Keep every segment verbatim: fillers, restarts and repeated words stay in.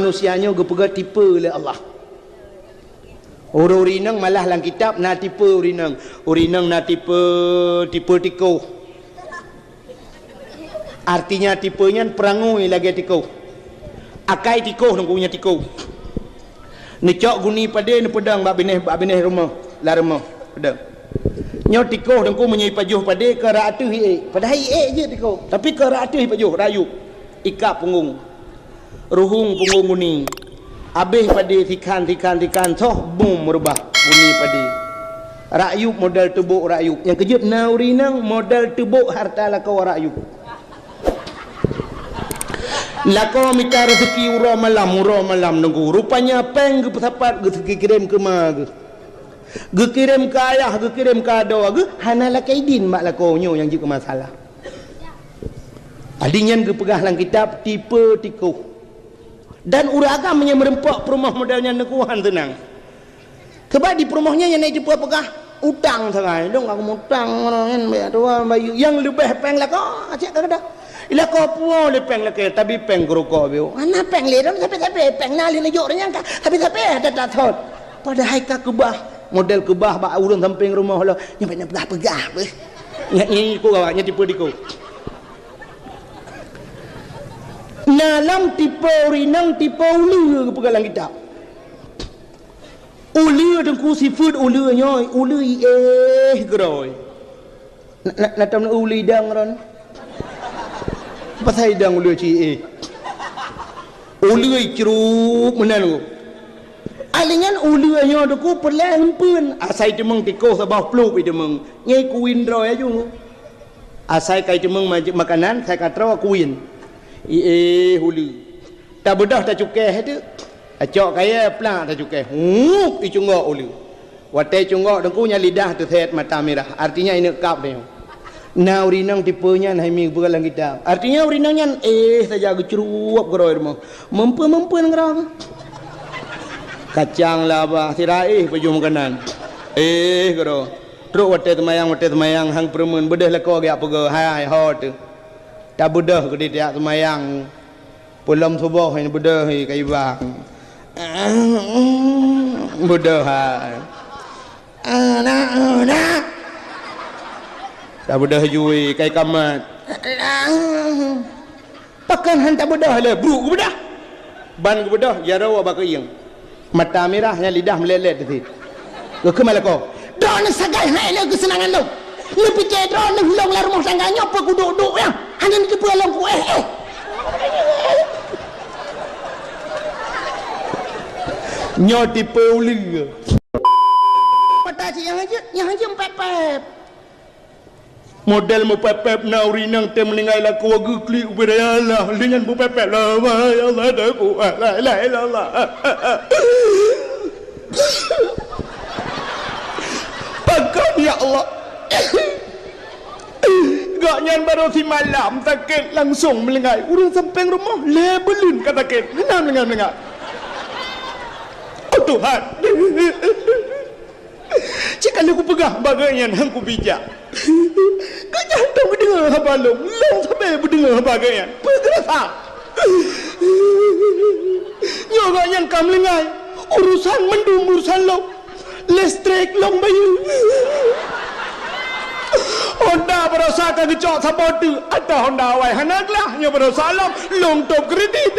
Manusia nyoe geupeugah tipe lé Allah. Ureuëng-ureuëng inong malah lam kitab na tipe ureuëng inong. Ureuëng inong na tipe, tipe tikoh. Artinya tipe nyan peurangui lagée tikoh. Akai tikoh, nunggu nyan tikoh. Neucok guni padé neupeudong bak binéh, bak binéh rumoh, lam rumoh. Peudong. Nyoe tikoh teungku meunyoe ipajoh padé keu rot ateueh iék. Padahai iék jeuet tikoh, tapi keu rot ateueh ipajoh, rot yup. Ikab punggong. Ruhueng punggong guni. Abéh padé sikhan, sikhan, sikhan, soh bum meurubah guni padé. Rot yup model teubok rot yup. Nyang keujeuet na ureuëng inong model teubok harta lakoe rot yup. Lakoe mita reuseuki uroe malam, uroe malam nunggu. Rupanya péng geupeusapat geuseuki kirém keu ma geuh. Geukirém keu ayah, geukirém keu adoe geuh, hana lakée idin bak lakoe nyoe nyang jeuet keu masalah. Adi nyan geupeugah lam kitab tipe tikoh. Dan ureuëng agam nyang meureumpok peurumoh model nyan neukuhan teunang. Sebab di peurumoh nyan nyang na jipeugah utang sagai, dong aku mutang orang nyan banyak tuan bayu yang leubeh péng lakoe cek ka keudeh. Ilako puo lé péng lakée, tapi péng keurukok biu. Hana péng lé dong, tapi-tapi péng na lé neujok nyang ka, tapi-tapi ada tathot. Padahai ka keubah, model keubah bak ureuëng sampéng rumoh lo. Nyampe na peugah-peugah beh. Nyak ni ku gawa, nyak tipe diku. Na lam tipe ureuëng inong, tipe uleue geupeugah lam kitab. Uleue teungku sifeuet uleue nyoe, uleue iéh keudroe. Na, na, na tom ulée idang ron. Pasai idang ulée ci eh. Ulée crup meunan ku. Alingan ulée nyoe duku peureulée heupeuen. Asai teumeung tikoh saboh pluek i teumeung. Nyai kuin droe aju. Asai kai teumeung ma-, makanan, sai ka troe kuin. I eh ulée. Tabeudoh tacukeh tu. Acok kayée plak tacukeh. Hup, icunggok ulée. Watée cunggok teungku nyan lidah teusét mata mirah. Artinya ineuk kab nyoe. Na ureuëng inong tipe nyan hai mi geupeugah lam kitab. Artinya ureuëng inong nyan eh saja geucruwop keudroe rumoh. Meumpeuen-meumpeuen keudroe. Kacang laba sira eh pajoh makanan. Eh keudroe. Trok watée teumayang, watée teumayang hang peureumeun beudeh lakoe geujak peugah hai ho teuh. Tabeudoh keudeh tiak teumayang. Peulom suboh nyan beudeuh kayibang. Beudeuh hai. Anak, anak. Dah beudeuh jui kai kamat. Pakon han tabeudeuh le, bruk geubeudeuh. Ban geubeudeuh jaroe bak keuieng. Mata mirah nyan lidah meulét-lét teusit. Geukheun malako. Droeneuh sagai hai lé keuseunangan lôn. Neupike droeneuh lôn lam rumoh tangga nyoe peukuduek-duek nyan. Hana neuteupeue lôn ku eh eh. Nyoe tipe uleue. Mata cit nyang hanjeuet, nyang hanjeuet pép-pép. Model meupép-pép na ureuëng inong tém meuninggai lakoe geuklik ubé raya Allah, lé nyan meupép-pép, "La ilaha illallah, la ilaha illallah." Pakon ya Allah? Gobnyan barô simalam sakét langsong meulinggai. Ureuëng sampéng rumoh lé buleuen ka sakét. Hana meulinggai-meulinggai. Oh Tuhan. Cit ka lheueh kupeugah bak gobnyan han kubijak. Gobnyan hantom geudeungoe haba lôn, lôn sabe beudeungoe haba gobnyan. Peue geurasa? Nyoe gobnyan ka meulinggai. Urusan mandum urusan lôn. Listrik lôn bayeue. Honda baroesa ka geucok saboh teuk. Ata Honda awai hana glah, nyoe baroesa lom lôn tôb kredit.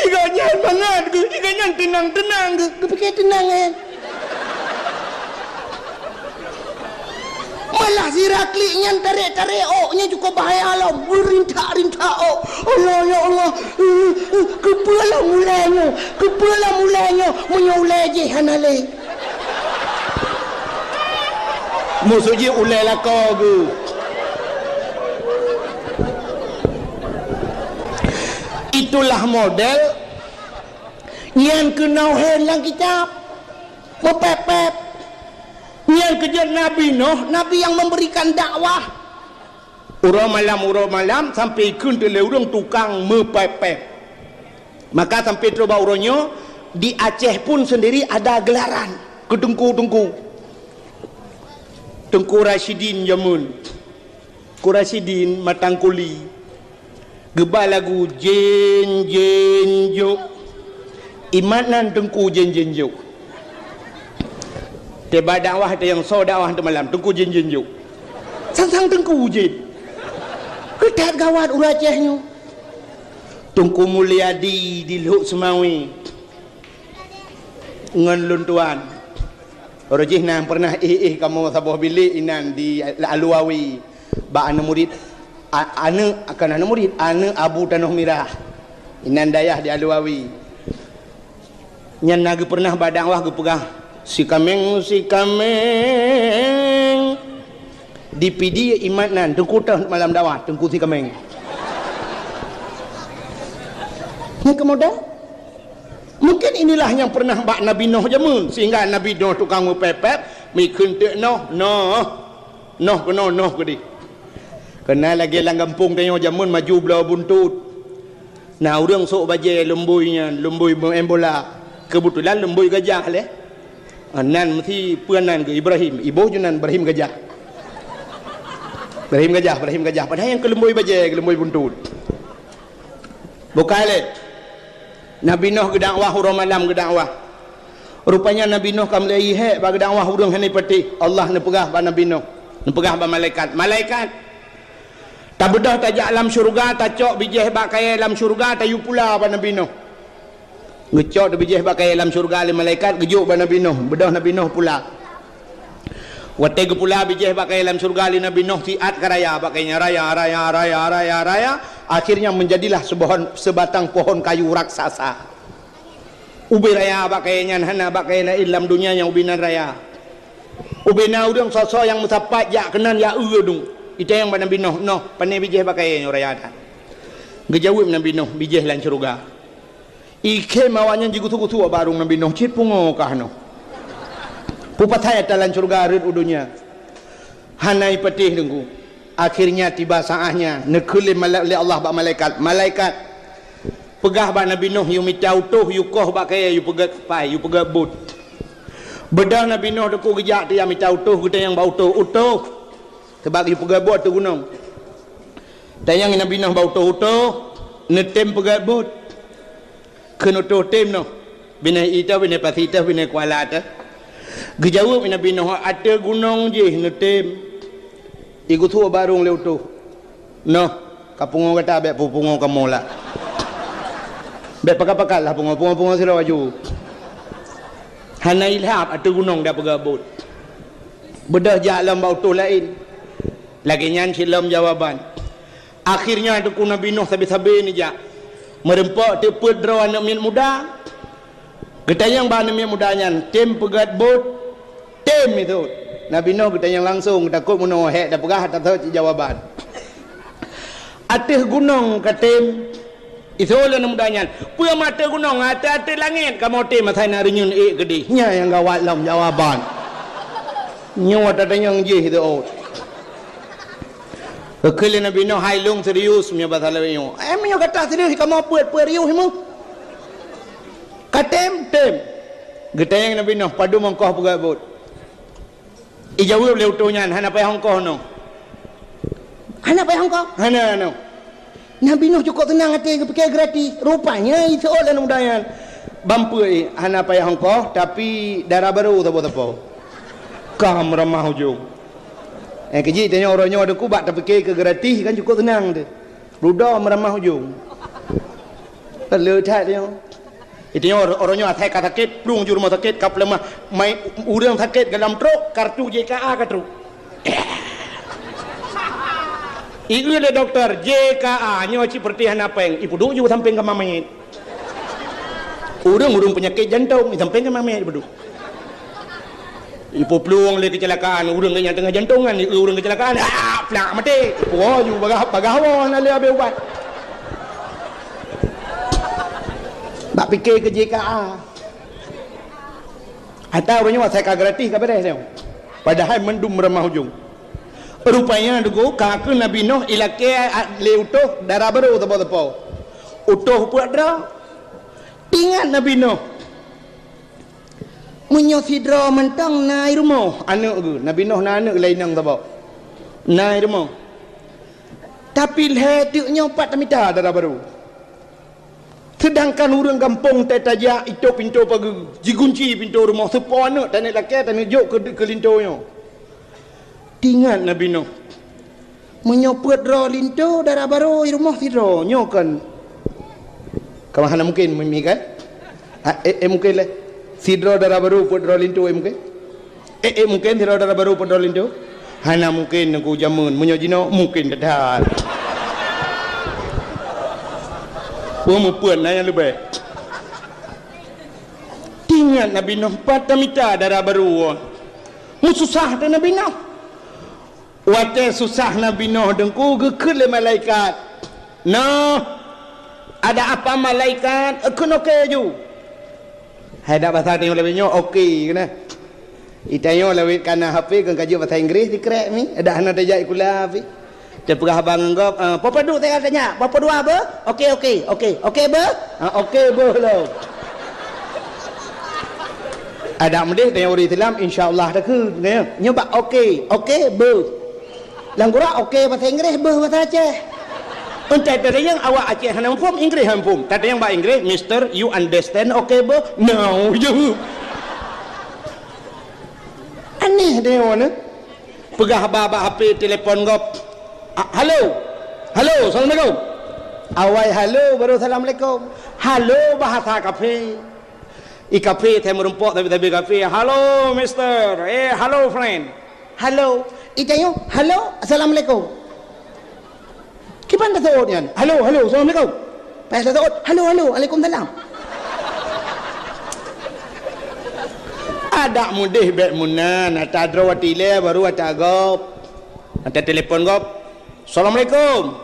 Iga nyan mangat geuh, iga nyan teunang-teunang geuh. Geupike teunang, eh. Malah sira klik nyan tarek-tarek ôk nyan cukup bahaya lom. Rintak-rintak ôk. Allah, ya Allah. Eh, eh, keupeue lom ulée nyoe? Keupeue lom ulée nyoe? Meunyoe ulée jih hana lé. Musoh jih ulée lakoe geuh. Itulah model nyan keunoe lam kitab. Meupép-pép. Nyan keujeuet Nabi Nuh, Nabi yang memberikan dakwah. Uroe malam, uroe malam, sampai ikheun teulée ureuëng tukang meupép-pép. Maka sampai trok bak uroe nyoe, di Aceh pun sendiri ada gelaran keu teungku-teungku. Teungku Rasyidin jameun. Teungku Rasyidin Matang Kuli. Geuba lagu jén jén jok. Imat nan Teungku jén jén jok. Tiba dakwah teuh nyang soe dakwah teuh malam, Teungku jén jén jok. Sang-sang Teungku jén. Keutat gawat ureueng Aceh nyoe. Teungku Mulyadi di Lhok Seumawe. Ngon lôn tuan. Roh jih na pernah éh-éh kamoe saboh bilék inan di Aluwawi. Bak aneuk murit, a-, aneuk, kon aneuk murit, aneuk Abu Tanoh Mirah. Inan dayah di Aluwawi. Nyan na geupeurnah bak dakwah geupeugah, "Sikameng, sikameng." Di Pidie imat nan, Teungku teuh malam dakwah, Teungku Sikameng. Nyang keumudian, mungkin inilah nyang pernah bak Nabi Nuh jameun, sehingga Nabi Nuh tukang meupép-pép, mikheun teuk noh, noh, noh keunoe, noh keudeh. Keunan lagèe lam gampông tanyoe jameun maju bloe buntut. Na ureueng sôk bajèe lumbôi nyan, lumbôi meu'en bola. Keubeutulan lumbôi gajah lé. Ah, nan meusi peue nan geuh Ibrahim, iboh ju nan Ibrahim Gajah. Ibrahim Gajah, Ibrahim Gajah. Padahai nyang keu lumbôi bajèe, keu lumbôi buntut. Bukai lé. Nabi Nuh geudakwah, uroe malam geudakwah. Rupanya Nabi Nuh ka mulai hék bak geudakwah, ureueng hana patéh. Allah neupeugah bak Nabi Nuh, neupeugah bak malaikat, "Malaikat, tabeudôh tajak lam syeuruga, tacok bijéh bak kayèe lam syeuruga, tayue pula bak Nabi Nuh." Geucok bijéh bak kayèe lam syeuruga lé malaikat, geujok bak Nabi Nuh, beudôh Nabi Nuh pula. Watèe geupula bijéh bak kayèe lam syeuruga lé Nabi Nuh, siat ka raya bak kayèe nyan, raya, raya, raya, raya, raya. Akhirnya menjadilah sebohon, sebatang pohon kayu raksasa. Ubé raya bak kayèe nyan, hana bak kayèe laén lam donya nyang ubé nan raya. Ubé na ureueng soe-soe nyang meusapat jak keunan jak eu dum. Itanyong bak Nabi Nuh, "Nuh, pané bijéh bak kayèe nyoe raya that?" Geujaweueb Nabi Nuh, "Bijéh lam syeuruga." Ikhém awaknyan jigusue-gusue bak arung Nabi Nuh, cit pungo kah nyoe. Peue pasai ata lam syeuruga rhot u donya. Hana ipatéh Teungku. Akhirnya tiba saatnya, neukheun lé mala-, lé Allah bak malaikat, "Malaikat, peugah bak Nabi Nuh yue mita utôh, yue koh bak kayèe, yue peugèt pai, yue peugèt bot." Beudôh Nabi Nuh Teungku geujak teuh mita utôh, geutanyong bak utôh, "Utôh, sabab yue peugèt bot ateueh gunong." Tanyong Nabi Nuh bak utôh, "Utôh, neutém peugèt bot?" Kheun utôh, "Tém noh, binéh ié teuh, binéh pasi teuh, binéh kuala teuh." Geujaweueb Nabi Nuh, "Ateueh gunong jih neutém." Igusue bak arung lé utôh, "Noh, ka pungo gata, bèk peupungo kamoe lah. Bèk pakat-pakat lah pungo, pungo-pungo sidroe aju. Hana ilhab ateueh gunong tapeugèt bot." Beudôh jak lom bak utôh laén. Lagèe nyan cit lom jawaban. Akhirnya Teungku Nabi Nuh sabe-sabe neujak. Meureumpok teuk peuet droe aneuk miet muda. Geutanyong bak aneuk miet muda nyan, "Tém peugèt bot?" "Tém," ithôt. Nabi Nuh geutanyong langsong, takot meunoe hék tapeugah, tathôt cit jawaban. "Ateueh gunong ka tém?" Ithôt lé aneuk muda nyan, "Peue meuateueh gunong, ateueh-ateueh langèt kamoe tém asai na reunyeun ék keudeh." Nyan nyang gawat lom jawaban. Nyoe tatanyong jih ithôt. Geukheun lé Nabi Nuh, "Hai lôn serius meunyoe basa lagèe nyoe." "Eh, meunyoe gata serius, kamoe peuet-peuet riôh meuh." "Ka tém?" "Tém." Geutanyong Nabi Nuh, "Padum ongkoh peugèt bot?" Ijaweueb lé utôh nyan, "Hana payah ongkoh noh." "Hana payah ongkoh?" "Hana noh." Nabi Nuh cukôp seunang até geupike gratis. Rupanya iseuôt lé aneuk muda nyan, "Ban peuet, hana payah ongkoh, tapi dara barô sapo-sapo." Ka meuramah ujong. Eh, keujih tanyoe uroe nyoe Teungku bak tapike keu gratis kan cukôp seunang teuh. Rudoe meuramah ujong. Ka le that nyoe. Itu nyoe uroe nyoe asai ka sakét, plueng ju rumoh sakét, ka peuleumah. Mai ureueng sakét dalam trok, kartu J K A ka trok. Ieu lé dokto, J K A nyoe cit peureutih hana péng, ipeuduek ju sampéng kama manyét. Ureueng-ureueng peunyakét jantong, sampéng kama manyét ipeuduek. Ipeuplueng lé keucilakaan, ureueng nyang teungoh jantongan, ureueng keucilakaan, ah, plak maté. Ipuwoe ju bagah, bagah woe hana lé abéh ubat. Bak pike keu J K A. Ata ureueng nyoe asai ka gratis ka beres nyoe. Padahai mandum meuramah ujong. Rupanya Teungku, ka keu Nabi Nuh ilakée lé utôh dara barô sapo-sapo. Utôh peuet droe. Teuingat Nabi Nuh. Meunyoe sidroe mantong na i rumoh, aneuk geuh, Nabi Nuh na aneuk lé inong saboh. Na i rumoh. Tapi lhèe teuk nyoe pat tamita dara barô. Seudangkan ureueng gampông teuh tajak itôp pintoe pageue, jigunci pintoe rumoh, seupôt aneuk taneuk lakèe taneuk jok keu, keu linto nyoe. Teuingat Nabi Nuh, meunyoe peuet droe linto dara barô i rumoh sidroe, nyoe kon ka hana mungken, mi kan? Ha, eh, eh, mungken lé. Sidroe dara barô peuet droe linto, eh, mungken? Eh, eh, mungken sidroe dara barô peuet droe linto? Hana mungken, Teungku, jameun. Meunyoe jinoe, mungken that-that. Peue meupeuet na nyang leubeh? Teuingat Nabi Nuh, pat tamita dara barô. Meususah teuh Nabi Nuh. Watèe susah Nabi Nuh, Teungku, geukheun lé malaikat, "Nuh, ada apa, malaikat?" Eukheun, "Oke," ju. Hai dak basa tanyoe lawét nyoe, oke, keunan. Di tanyoe lawét kana H P kon ka jeuet basa Inggréh sikrek mi, dak hana tajak sikula pih. Teupeugah haba ngon gob, "Ah, peue padub saya tanya? Peue padua beuh?" "Oke, oke, oke. Oke beuh?" "Ah, oke beuh lom." Adak meudéh tanyoe ureueng Islam, insya Allah takheun, nyoe. Nyoe bak oke, oke beuh. Lam gura oke basa Inggréh, beuh basa Aceh. Entah tatanyong awak Aceh hana muphom, Inggréh hana muphom. Tatanyong bak Inggréh, "Mister, you understand oke beuh?" "No," jaweueb. Aneh tanyoe nyoe. Peugah haba bak H P, telepon gob. "Ah, halo. Halo, assalamualaikum." Awai halo baru assalamualaikum. Halo bahasa kafé. I kafé teuh meurumpok tabi-tabi kafé. "Halo, mister." "Eh, halo, friend." "Halo." I tanyoe, "Halo, assalamualaikum." Kiban taseuôt nyan? "Halo, halo, assalamualaikum." Payah taseuôt, "Halo, halo, waalaikumsalam." Adak meudéh bèk meunan, ata droe watèe ilèe baru ata gob. Ata telepon gob. "Assalamualaikum."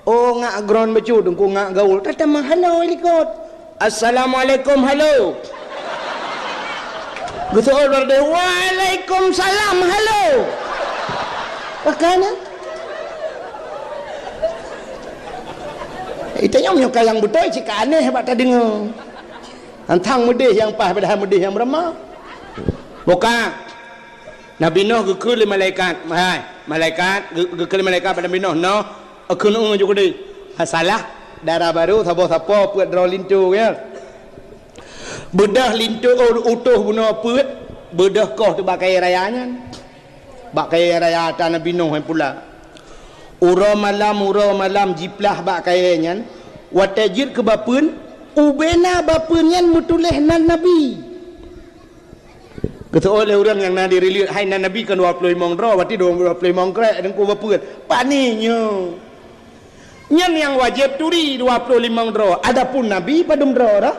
Oh, ngak gron bacut, Teungku, ngak gaul. Tatamah halo i likot. "Assalamualaikum, halo." Geuseuôt bak meudéh, "Waalaikumsalam, halo." Makanya, i tanyoe meunyoe ka nyang beutôi cit ka aneh bak tadeungoe. Hantom meudéh nyang paih padahai meudéh nyang beurama. Buka. Nabi Nuh geukheun lé malaikat, hai, malaikat, geu-, geukheun lé malaikat bak Nabi Nuh, "Noh, eukheun ju keudéh." "Ha, salah, dara barô saboh sapo peuet droe linto, ya. Beudôh linto, oh, utôh bunoe peuet, beudôh koh teuh bak kayèe raya nyan." Bak kayèe raya ata Nabi Nuh nyan pula. Uroe malam, uroe malam jiplah bak kayèe nyan, watèe jeuet keu bapeuen, ubena bapeuen nyan meutuléh nan Nabi. Geuseuôt lé ureueng nyang na di rileuk, hai nan Nabi kan dua ploh limong droe, berarti dua ploh limong krek Teungku bapeuen. Pane nyoe. Nyan nyang wajéb turi dua ploh limong droe. Adapun Nabi padum droe dah?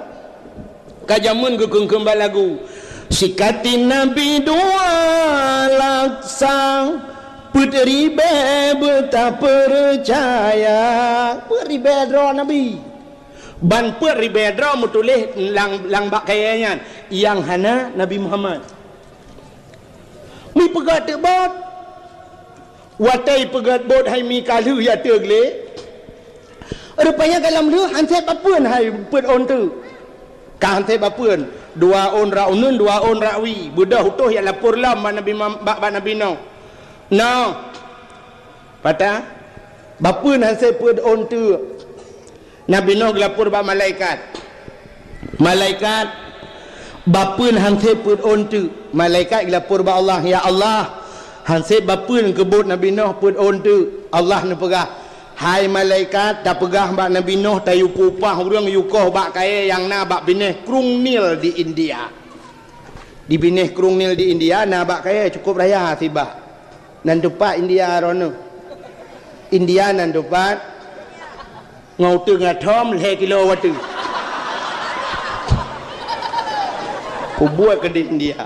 Ka jameun geukheun-kheun bak lagu. Sikatin Nabi dua laksa, peuet ribèe beutapeucaya. Peuet ribèe droe Nabi. Ban peuet ribèe droe meutuléh lam, lam bak kayèe nyan, nyang hana Nabi Muhammad. Meupeugah teuk bot. Watèe peugah bot hai mi ka lheueh ya teuk lé. Rupanya ka lheueh han sép bapeuen hai peuet ôn teuk. Ka han sép bapeuen. Dua ôn rot uneuen, dua ôn rot wie. Beudôh utôh ya lapor lom bak Nabi Muham-, bak, bak Nabi Nuh. Noh. Patah. Bapeuen han sép peuet ôn teuk. Nabi Nuh geulapor bak malaikat. Malaikat, bapeuen han sép peuet ôn teuk. Malaikat geulapor bak Allah, "Ya Allah, han sép bapeuen keu bot Nabi Nuh peuet ôn teuk." Allah neupeugah, "Hai malaikat, tapeugah bak Nabi Nuh tayue peuupah ureueng yue koh bak kayèe nyang na bak binéh Krueng Nil di India." Di binéh Krueng Nil di India na bak kayèe cukôp raya sibah. Nan teupat India droeneuh. India nan teupat ngon uteueng atom lhèe kilo watèe. Kubuet keu di India.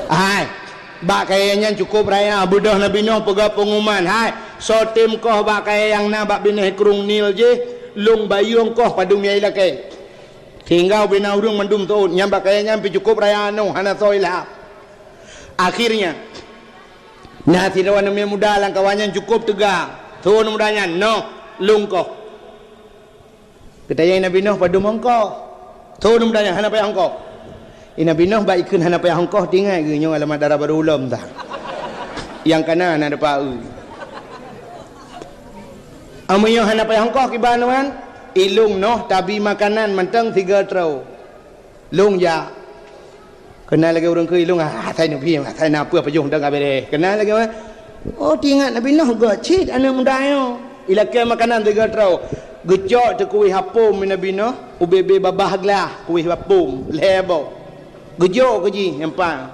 Hai, bak kayèe nyan cukôp raya, beudôh Nabi Nuh peugah peunguman, "Hai, soe tem koh bak kayèe nyang na bak binéh Krueng Nil jih, lôn bayeue koh padum nyang ilakèe." Sehingga ubena ureueng mandum seuôt, nyan bak kayèe nyan pih cukôp raya nyoe hana soe ilham. Akhirnya, na sidroe aneuk muda lam kawan nyan cukôp teuga. Thôn muda nyan, "Noh, lôn koh." Geutanyong Nabi Nuh padum ongkoh. Thôn muda nyan hana payah ongkoh. Di Nabi Nuh bak ikheun hana payah ongkoh, teuingat geuh nyoe alamat dara barô ulôn dah. Nyang kana na deupa eu. Ameunyoe hana payah ongkoh kiban nyan, ilong noh tabi makanan mantong sigoe troe. Lôn jak. Keunan lagèe ureueng keu ilong, ah, asai neubi, asai na peue pajoh dang ka beres. Keunan lagèe, oh, teuingat Nabi Nuh gèt cit aneuk muda nyoe. Ilakèe makanan sigoe troe. Geucok teuh kuweh apom Nabi Nuh, ubé-bé babah glah kuweh apom, lhèe boh. Geujok keu jih nyang pang.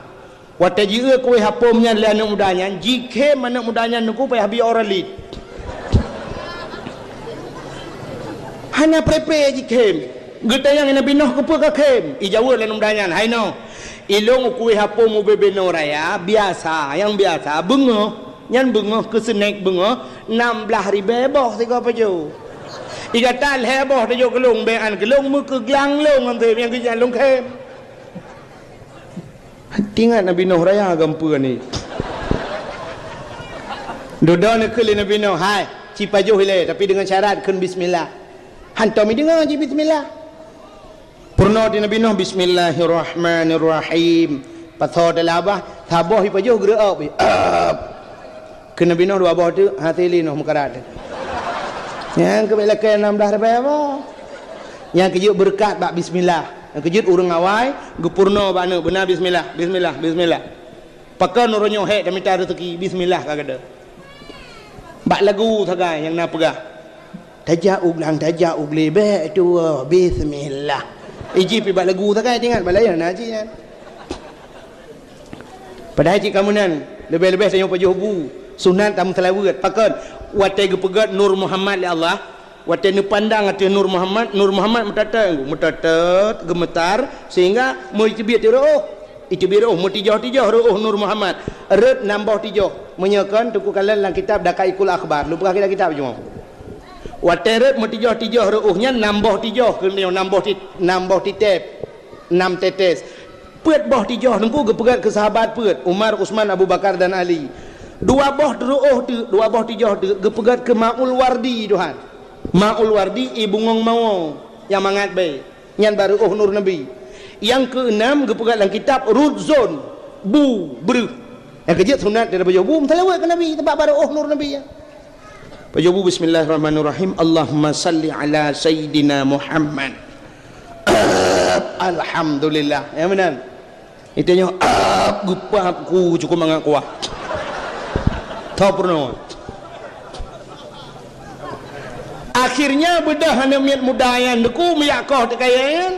Watèe jieu kuweh apom nyan lé aneuk muda nyan, jikhém aneuk muda nyan teungku payah bi Oralid. Hana prepare jikhém. Geutanyong Nabi Nuh keupeue kakhém? Ijaweueb lé aneuk muda nyan, "Hai Nuh, ilong u kuweh apom ubé-bé noe raya, biasa, nyang biasa, beungoh, nyan beungoh keu snèk beungoh, nam blah ribèe boh sigoe pajoh. Igata lhèe boh tajok keu lôn, bèk an keu lôn, meukeuglang lôn ngon seb nyang keu nyan lôn khém." Teuingat Nabi Nuh raya geumpeue ni. Dudoe neukheun lé Nabi Nuh, "Hai, ci pajoh ilèe, tapi deungon syarat kheun bismillah." Hantom ideungoe jih bismillah. Peurunoe di Nabi Nuh, "Bismillahirrahmanirrahim." Pasoe teulabah, saboh ipajoh geureu'ob. Keu Nabi Nuh dua boh teuk, hase lé Nuh meukarat. Nyang keu bèk lakèe nam blah ribèe boh. Nyang keujeuet beureukat bak bismillah. Nyang keujeuet ureueng awai geupeurunoe bak aneuk beuna bismillah, bismillah, bismillah. Pakon uroe nyoe hék tamita reuzeki, bismillah ka geudoe. Bak lagu sagai nyang na peugah, "Tajak u glang, tajak u glé, bèk tuwoe, bismillah." Iji pi bak lagu sagai teuingat bak laén na cit nyan. Padahai cit kamoe nyan, leubeh-leubeh tanyoe pajoh bu, sunat tameuseulaweuet. Pakon? Watèe geupeugèt Nur Muhammad lé Allah, watèe neupandang ateueh Nur Muhammad, Nur Muhammad meutatôt, meutatôt, geumeutar, sehingga meuteubiet reuôh. Iteubiet reuôh, meutijoh-tijoh reuôh Nur Muhammad. Rhot nam boh tijoh. Meunyoe kon, teungku kalon lam kitab Daqaiqul Akhbar. Lôn peugah kitab-kitab jumoe. Watèe rhot meutijoh-tijoh reuôh nyan nam boh tijoh, keu nyoe nam boh ti-, nam boh titép. Nam tetes. Peuet boh tijoh teungku geupeugèt keu sahabat peuet, Umar, Utsman, Abu Bakar dan Ali. Dua boh reuôh teuk, dua boh tijoh teuk geupeugèt keu Maul Wardi, Tuhan. Maul Wardi, ie bungöng mawö nyang mangat bèe. Nyan bak reuôh Nur Nabi. Nyang keuenam geupeugèt lam kitab Rhot Zôn, bu, breuh. Nyang keujeuet sunat daripada pajoh bu meuseulaweuet keu Nabi, teuma bak reuôh Nur Nabi nyan. Pajoh bu, "Bismillahirrahmanirrahim. Allahumma salli ala Sayyidina Muhammad." Alhamdulillah. Nyang meunan. Iteunyong ap geupap ku cukôp mangat kuah. Tho peurunoe. Akhirnya beudôh aneuk miet muda nyan teungku meujak koh teuh kayèe nyan.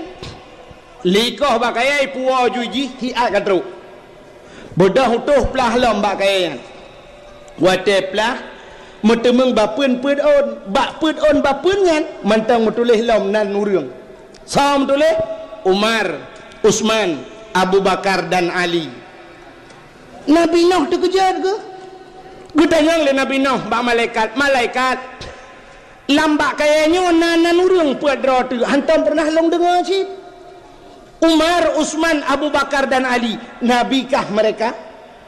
Likoh bak kayèe ipuwoe ju jih hiat ka trok. Beudôh utôh plah lom bak kayèe nyan. Watèe plah, meuteumeung bapeuen peuet ôn. Bak peuet ôn bapeuen nyan mantong meutuléh lom nan ureueng. Soe meutuléh? Umar, Utsman, Abu Bakar dan Ali. Nabi Nuh teukeujot geuh. Geutanyong lé Nabi Nuh bak malaikat, "Malaikat, lam bak kayèe nyoe na nan ureueng peuet droe teuk, hantom peureunah lôn deungö cit." Umar, Utsman, Abu Bakar dan Ali, nabikah mereka?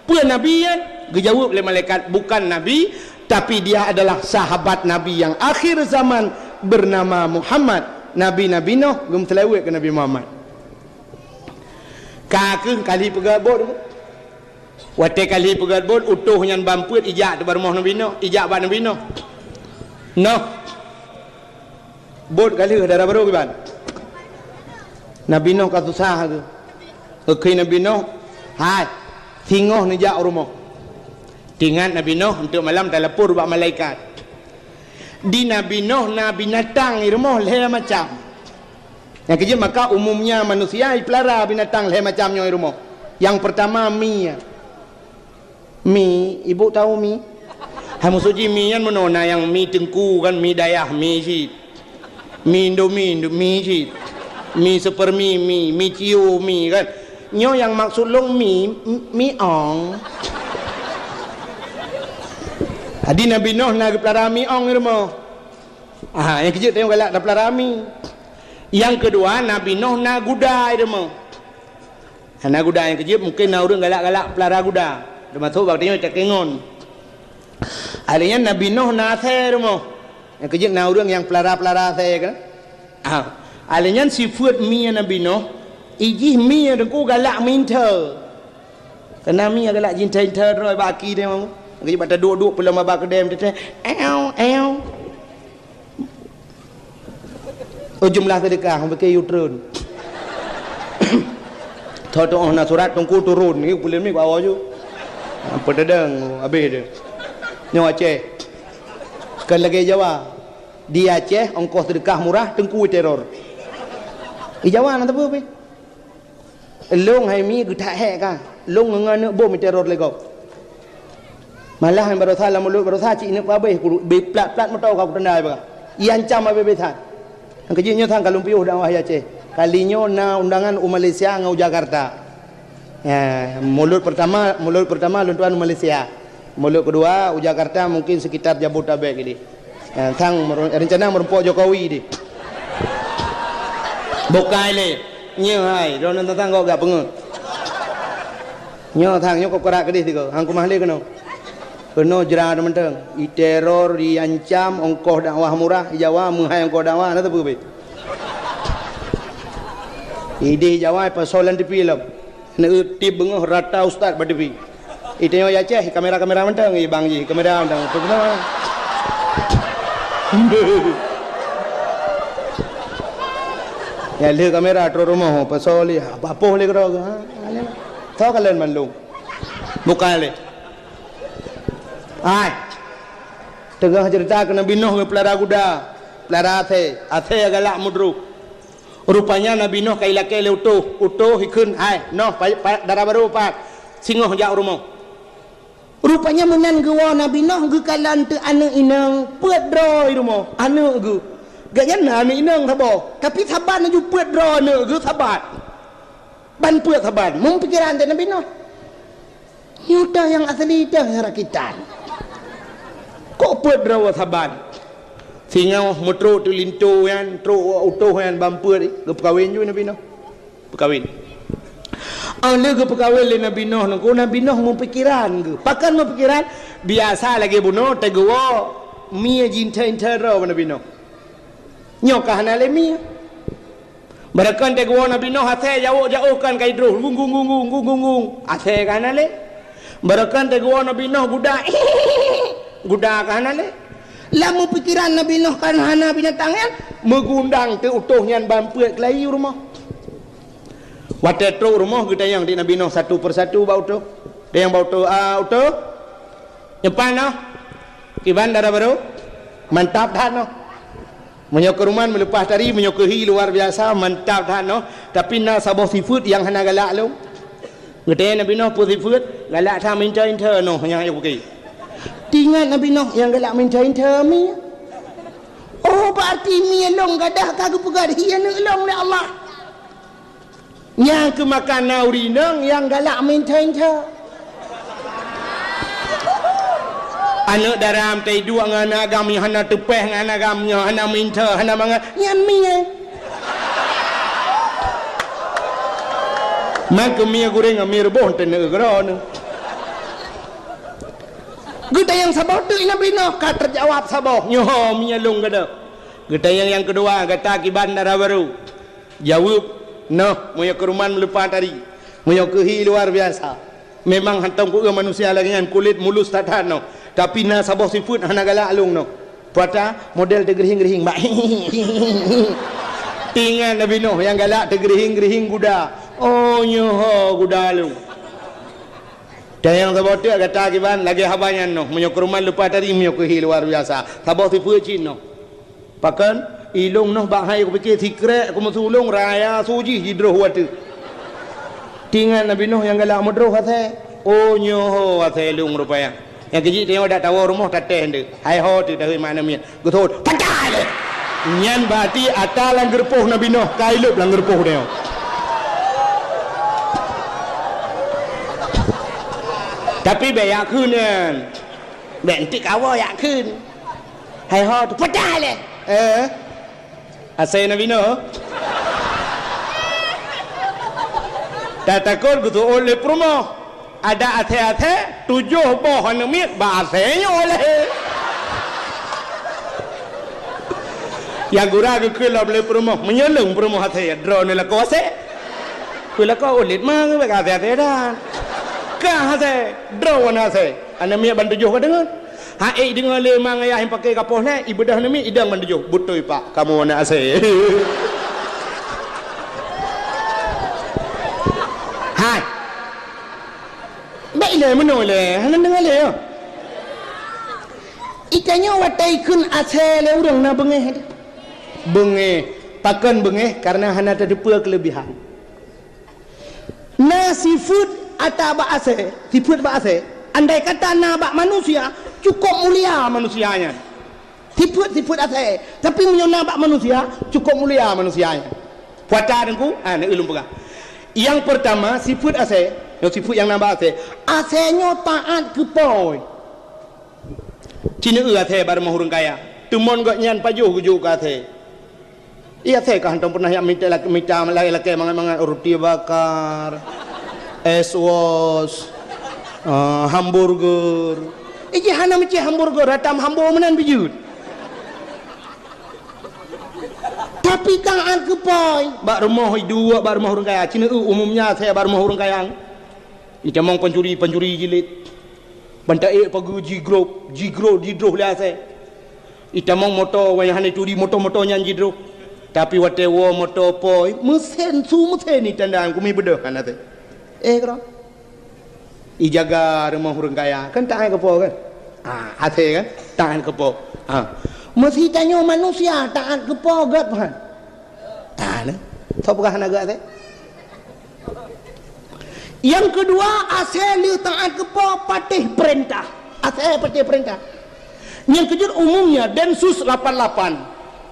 Peue nabi nyan? Geujaweueb lé malaikat, "Bukan nabi, tapi dia adalah sahabat Nabi yang akhir zaman bernama Muhammad." Nabi-nabi Nuh geumeuseulaweuet keu Nabi Muhammad. Ka kheueh kali peugah bot. Watèe kali peugöt bot, utôh nyan ban peuet ijak teuh bak rumoh Nabi Nuh, ijak bak Nabi Nuh. Noh. Bot ka lheueh dara barô kiban. Nabi Nuh ka susah tu. Geukheun Nabi Nuh, "Hai, singoh neujak u rumoh." Teuingat Nabi Nuh, enteuk malam talapor bak malaikat. Di Nabi Nuh na binatang i rumoh lhèe macam. Nyang keujeuet maka umumnya manusia ipeulara binatang lhèe macam nyoe i rumoh. Nyang peurtama mi. Mi, ibu tahu mi? Hai, maksud jih mi nyan meunoe na nyang mi teungku kan, mi dayah mi cit. Mi Indomie, Indo-, mi cit. Mi Supermi mi, mi Cio mi kan. Nyoe nyang maksud lôn mi, m-, mi ong. Jadi Nabi Nuh na geupeulara mi ong i rumoh. Aha, nyang keujeuet tanyoe galak tapeulara mi. Nyang keudua, Nabi Nuh na guda i rumoh. Na guda nyang keujeuet mungken na ureueng galak-galak peulara guda. Teumasok bak tanyoe cakée ngon. Alèh nyan Nabi Nuh na asèe i rumoh. Nyang keujeuet na ureueng nyang peulara-peulara asèe kan. Ah, alèh nyan sifeuet mi Nabi Nuh, ijih mi teungku galak minta. Teunami galak jinther-inther droe bak aki deh, mau. Lagi bak taduek-duek peulom baba keudè teuh. Ew, ew. Oh, jumlah sedekah, bukon yue treun. Tho tuoh na surat teungku turun, ni peuleueh mi bak awak ju. Apa dadang, habis dia. Nyoe Aceh. Kan lagèe Jawa. Di Aceh, ongkoh sedekah murah, teungku teror. Di Jawa na teupeu pi. Lôn hai mi geutak hék ka. Lôn ngon aneuk bom teror lé gob. Malah baroesa lam mulot baroesa cit ineuk peuhabéh, biplat-plat moto ka kutanda bak. Iancam habéh-habéh that. Nyang keujeuet nyoe sang ka lôn piôh dakwah di Aceh. Kali nyoe na undangan u Malaysia ngon u Jakarta. Ya, mulot pertama, mulot pertama lôn tuan u Malaysia. Mulot kedua u Jakarta mungkin sekitar Jabodetabek ini. Eh, sang meru-, rencana meurumpok Jokowi di. Bukai lé. Nyoe hai, droeneuh teuntang gok gak peungeut. Nyoe sang, nyoe kok kerak keudeh tiga. Hang keumah lé keunoe. Keunoe jra mantong. Iteror, iancam, ongkoh dakwah murah, i Jawa meuhai ongkoh dakwah, na teupeu pi. Ideh Jawa pasoe lam T V lom. Neueu tip beungoh rata ustaz bak T V. Itanyoe i Aceh, kamera-kamera mantong, i bang jih, kamera mantong. Tu beuna. Ya lheueh kamera trok rumoh, pasoe lé, apa-apa lé keudroe. Ha, tho kalon mandum. Bukai lé. Hai. Teungoh ceurita keu Nabi Nuh geupeulara guda, peulara asèe, asèe galak meudroh. Rupanya Nabi Nuh ka ilakèe lé utôh, utôh ikheun, "Hai, noh, pa-, pa-, dara barô pat, singoh jak u rumoh." Rupanya meunan geuwoe Nabi Nuh geukalon teuk aneuk inong peuet droe i rumoh, aneuk geuh. Gobnyan na aneuk inong saboh, tapi saban laju peuet droe aneuk geuh saban. Ban peuet saban, meupikeran teuh Nabi Nuh. Nyoe teuh nyang asli teuh nyang rakitan. Kok peuet droe saban? Singoh meutrok teuk linto nyan, trok utôh nyan ban peuet, geupeukawen ju Nabi Nuh. Peukawen. Óh lheueh geupeukawen lé Nabi Nuh nyan, Nabi Nuh meupikeran geuh. Pakon meupikeran? Biasa lagèe bunoe teuh geuwoe mie jinther-inther droe bak Nabi Nuh. Nyoe ka hana lé mie. Barokon teuh geuwoe Nabi Nuh asèe jawok-jawok kan ka idroh, gung, gung, gung. Asèe ka hana lé. Barokon teuh geuwoe Nabi Nuh guda, guda ka hana lé. Lam meupikeran Nabi Nuh kan hana binatang nyan, meugundang teuk utôh nyan ban peuet keulayi u rumoh. Watèe trok u rumoh geutanyong di Nabi Nuh satu persatu bak utôh. Tanyong bak utôh, "Ah, utôh, nyoe pat noh, kiban dara barô?" "Mantap that noh." Meunyoe keuruman meuleupah tari, meunyoe keuhi luar biasa, mantap that noh. Tapi na saboh sifeuet nyang hana galak lôn. Geutanyong Nabi Nuh, "Peue sifeuet?" "Galak that meuintha-intha noh nyang ayah buki." Teuingat Nabi Nuh nyang galak meuintha-intha mie. Oh, berarti mie lôn gadah ka geupeugah hi aneuk lôn lé Allah. Nyang keumakan na ureueng inong nyang galak meuintha-intha. Aneuk dara meutai duek ngon aneuk agam nyang hana teupeh ngon aneuk agam nyang hana meuintha, hana mangat, nyan mie. Mangke mie gureng ngon mie reuboh teuneuk keudroe. Geutanyong saboh teuk Nabi Nuh ka teujawab saboh, "Nyoe mie lôn gadoh." Geutanyong nyang keudua, "Gata kiban dara barô?" Jaweueb, "Noh, meunyoe keuruman meuleupah tari, meunyoe keuhi luar biasa. Memang hantom kueu manusia lagèe nyan, kulét mulus that-that noh. Tapi na saboh sifeuet hana galak lôn noh. Pata model teugeurihing-geurihing bak." Teuingat Nabi Nuh nyang galak teugeurihing-geurihing guda. "Oh, nyoe ho guda lôn." Tanyong saboh teuk gata kiban lagèe haba nyan noh, meunyoe keuruman leupah tari, meunyoe keuhi luar biasa. Saboh sifeuet cit noh. Pakon? Ilôn noh bak hai kupike sikrek kumeusue ulôn raya su jih jidroh watèe. Teuingat Nabi Nuh nyang galak meudroh asèe. Oh, nyoe ho asèe lôn rupanya. Nyang keujih tanyoe dak tawoe rumoh tatéh ndeuk. Hai ho teuh tahi makna miet. Geuthot. Pakai lé. Nyan berarti ata lam geureupoh Nabi Nuh, ka ilôb lam geureupoh tanyoe. Tapi bèk yak kheun nyan. Bèk entik kawoe yak kheun. Hai ho teuh, "Peugah lé." Eh? Asèe Nabi Nuh. Tatakot geuseuôt lé peurumoh. Adak asèe-asèe, tujoh boh aneuk miet bak asèe nyoe lé. Nyang gura geukheun lom lé peurumoh, "Meunyoe lôn peurumoh asèe, droeneuh lakoe asèe." Keu lakoe ulit mah, bèk asèe-asèe dan. Ka asèe, droe aneuk asèe. Aneuk miet ban tujoh ka deungon. Hai deungon lé mang ayah nyang paké kapoh lé, ibeudoh aneuk miet idong ban tujoh. Beutôi pak, kamoe aneuk asèe. Hai. Bèk ilèe meunoe lé, hana deungon lé, yo. Itanyoe watèe ikheun asèe lé ureueng na beungéh. Beungéh. Pakon beungéh? Karena hana tateupeue keuleubihan. Na sifeuet ata bak asèe, sifeuet bak asèe. Andai kata na bak manusia, cukôp mulia manusia nyan. Sifeuet-sifeuet asèe, tapi meunyoe na bak manusia, cukôp mulia manusia nyan. Puasa Teungku, ah, na ulôn peugah. Nyang peurtama, sifeuet asèe, nyoe sifeuet nyang na bak asèe. Asèe nyoe taát keu po. Ci neueu asèe bak rumoh ureueng kaya. Teumon gobnyan pajoh geujok keu asèe. Iya, asèe ka hantom pernah jak mita lak-, mita lakèe-lakèe mangat-mangat, roti bakar, es wos, ah, hamburger. Iji hana meucéh hamburger, hatam hambo meunan bijut. Tapi taát keu po, bak rumoh iduek, bak rumoh ureueng kaya. Ci neueu umumnya asèe bak rumoh ureueng kaya. Itamong pancuri-pancuri jilid. Ban taék pageue jigrob, jigrob, jidroh lé asèe. Itamong moto, nyang hana ituri moto-moto nyan jidroh. Tapi watèe woe moto po, meusén su meusén itanda kumi beudôh kan asèe. Eh, keudroe. Ijaga rumoh ureueng kaya, kan taát keu po kan? Ah, asèe kan? Taát keu po. Ah. Meusi tanyoe manusia taát keu po gèt, kan? Hana. Soe peugah hana gèt asèe? Nyang keudua, asèe lheueh taát keu po patéh peurintah. Asèe patéh peurintah. Nyang keujeuet umumnya Densus lapan lapan,